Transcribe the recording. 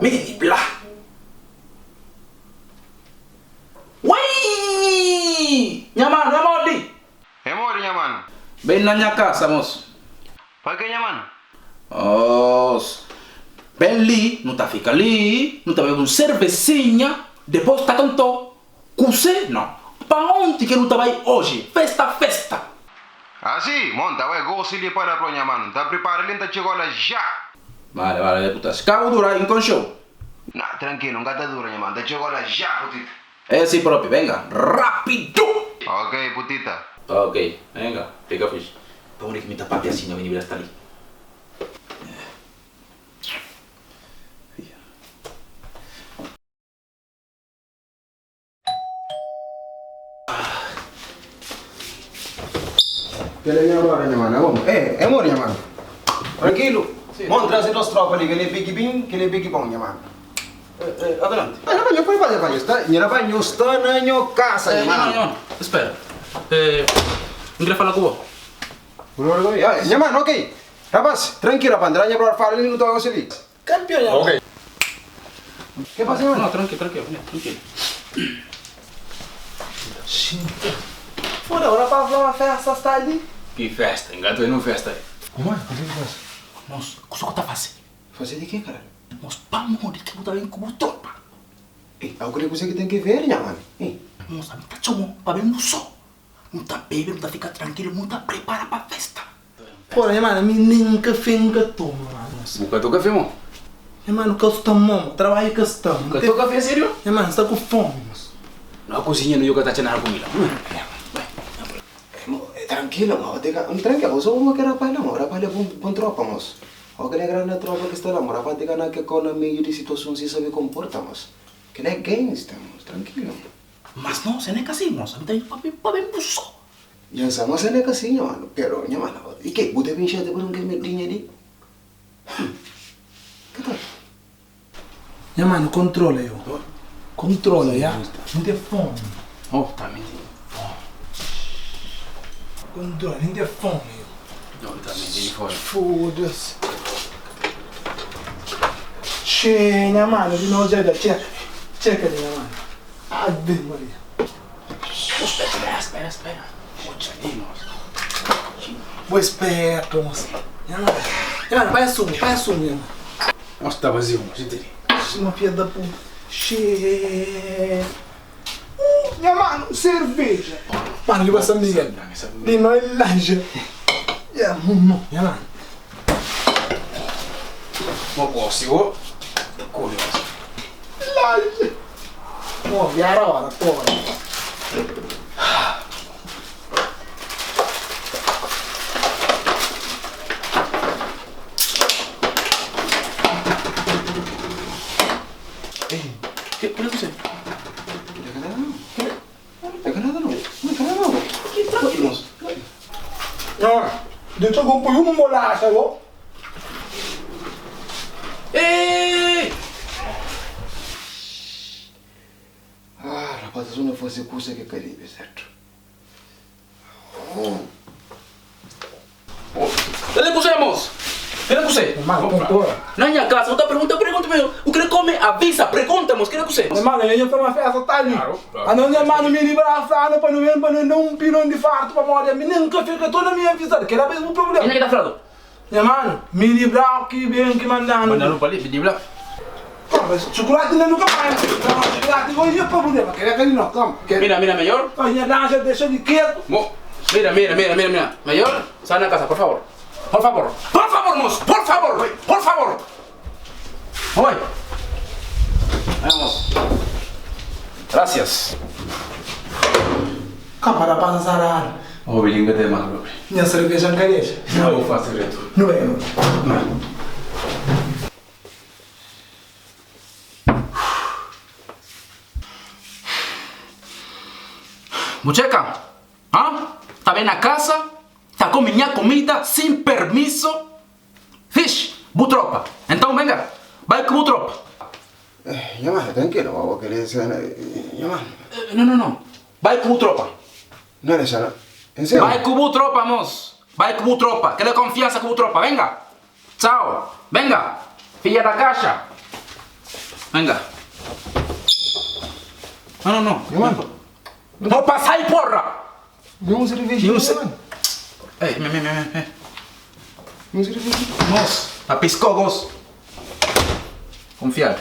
Mini bla. Uii! Nha manu, é modi? É modi, nha manu? Ben na nha kasa, mos. Pa ke, nha manu? Mos, ben li, nu ta fika li, nu ta bebe un servesinha, depos ta kantó. Kuse? No. Pa onti ke nu ta bai oji? Festa, festa! Ah si? Mon, ta bai gosi li pa la pro, nha manu. N ta pripara li, N ta txega la ja! Bale, bale, deputas. Ka bu dura, N konxeu. Na, trankilu, N ka ta dura, nha manu. N ta txega la ja, putita. É si propi, venga, rapidu! Ok, putita. Ok, venga, fika fixi. Pamodi ki mi ta papia asin, nha minibida sta li. Kel é nha roda nha mano, abo eh é modi nha mano. Tranquilo, mon traze dos tropa li, kel é big bin, kel é big bon nha mano. Adelante. Ah, nha pode fazer, fazer. Sta, nha rapaz, nho sta na nho casa, nha mano. Nha mano, espera. Eh, N kre fala ku bo. Nha mano, ok. Rapaz, tranquilo, rapaz, ntra nha brother fala li, nu ta osi li. Campeão nha Ok. Ke pasa nha mano? No, tranquilo, tranquilo, tranquilo. Foda, ora pa fla ma festa sta li. Ki festa? N ka ta bai nun festa li. Nha mano, kuzê ki pasa? Mos, kusa ku ta fase? Fase di ke, karalhu? Mos, pamodi ki bu ta ben ku bu tropa? Ei, ago kre kuzê ki ten ki ver, nha mano? Ei. Mos, ami ta txoma-u pa ben bu so. Nu ta bebe, nu ta fika trankilu, nu ta prepara pa festa. Pora nha mano, mi nen kafe N ka toma mano. Bu ka to kafe mo? Nha mano, ka sta mo, trabadju ka sta. Bu ka to kafe serio? Nha mano, N sta ku fomi mos. Na kuzinha no ka ta atxa nada kumida. Trankilo mo, tranquilo, bo so uma ke rapaz la mo, rapaz la bon tropa mos. Ho kila granda tropa ki sta la mo, rapaz tika na ke kau na meio di situason sin sabe komporta mos. Kila é gangsta mos, trankilo. Mas no, se n'e ka si, mos, ami ta bin pa ben bu so. Nha sa, ma se n'e ka si, nha mano, pero, nha mano, i ke, bu ta bin xatia pa dun kel merdinha di? Hum, ke tal? Nha mano, kontrola yo, kontrola, ya, N ten fomi. Oh, tambi N ten fomi. Kontrola, N ten fomi yo. No, tambi N ten fomi. Foda-se. Txê, nha mano, di nos dja da, txeka, txeka li, nha mano. Ave Maria. Spera, spera, spera. Odja li, mos. Bo esperto, mos. Nha mano, nha mano, pai assume, pai assume, nha mano. Mos ta vazio, mos, sinti li. Uma filha da puta. Txê. Nha mano, cerveja. Mano, li ba San Miguel. Li no é lange. Nha mano, nha mano. Mo gosi bo ta come mos. Lange. Mo viara ora porra. Ke ke kuse? No, deja ku pui un bolacha bo. Eeii! Ah, rapaz, es una faze kusa ke ka debe sertu. Kele kuse mos? Kele kuse? Na nha kasa bu ta pergunta pergunta pergunta bu kre kome avisa pergunta mos kele kuse? Nha mano nha fla ma festa ta li Ano nha mano mi libra flanu pa nu ben pa nu da un pilon di fartu pamodi ami nen ka fika to na mi avisadu kela mesmu problema. Kenha ki ta fladu? Nha mano mi libra ki ben ki mandanu. Mandanu pa li mi libra. Chocolate inda nu ka panha chocolate gosi nha problema kela ka di no kama. Mira mira melhor. Nha lancha dexa di ketu. Mira mira mira mira mira melhor sai na kasa por favor por favor por favor mos por favor por favor oi vamos gracias. Kama rapaz azaradu. Obi li nka ten mas propi. Nha cerveja nka dexa. Nha bu fasi dretu. Nu bai nu. Mucheka, ah, ta ben na kasa, ta come nha comida sin permiso. Fish, bu tropa. Então venga, bai ku bu tropa. Nha mano, tranquilo, bo kere sena, nha mano. No, no, no. Bai ku bu tropa. No ne sena. En serio? Bai ku bu tropa, mos. Bai ku bu tropa. Kele confiança ku bu tropa. Venga. Tchau. Venga. Filha da caixa. Venga. No, no, no. Nha mano. No pasa aí, porra! Ni un cervejinha, Ni un ce- mano. Ei, me, me, me, me. Ni un cervejinha. Mos, a piscogos. Confiar.